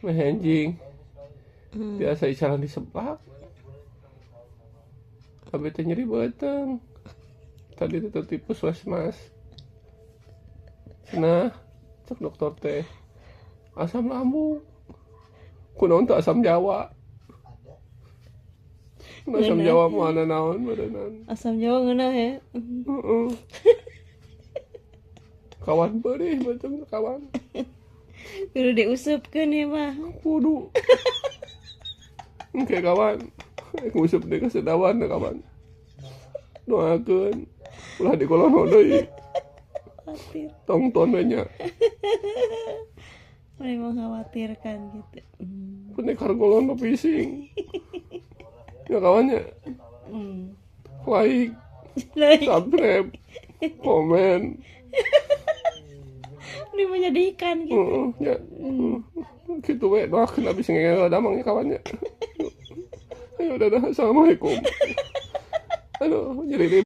Meh enjing. Biasa icalan di seblak. Abi teh nyeri beuteung. Tadi teh di puskesmas. Cenah cek dokter teh asam lambung. Kunaon teh asam Jawa? Asam Ngeunah. Jawa mana naon berenang. Asam Jawa ngeunah ya. Heeh. Kawan, perih macam kawan. Kudu diusupkeun ya mah. Kudu. Oke kawan, nguseup deui ka sedawan kawan. Doakeun ulah digolono deui. Khawatir. Tongton we nya. Mulai mengkhawatirkan gitu. Pendekar golono pising. Ya kawannya. Like, Like. Subscribe, komen. Ini menyedihkan gitu. Heeh, ya. Gitu we, doakeun abis ngengel damang ya kawannya. Ayo dadah, assalamualaikum. Aduh, nyeri.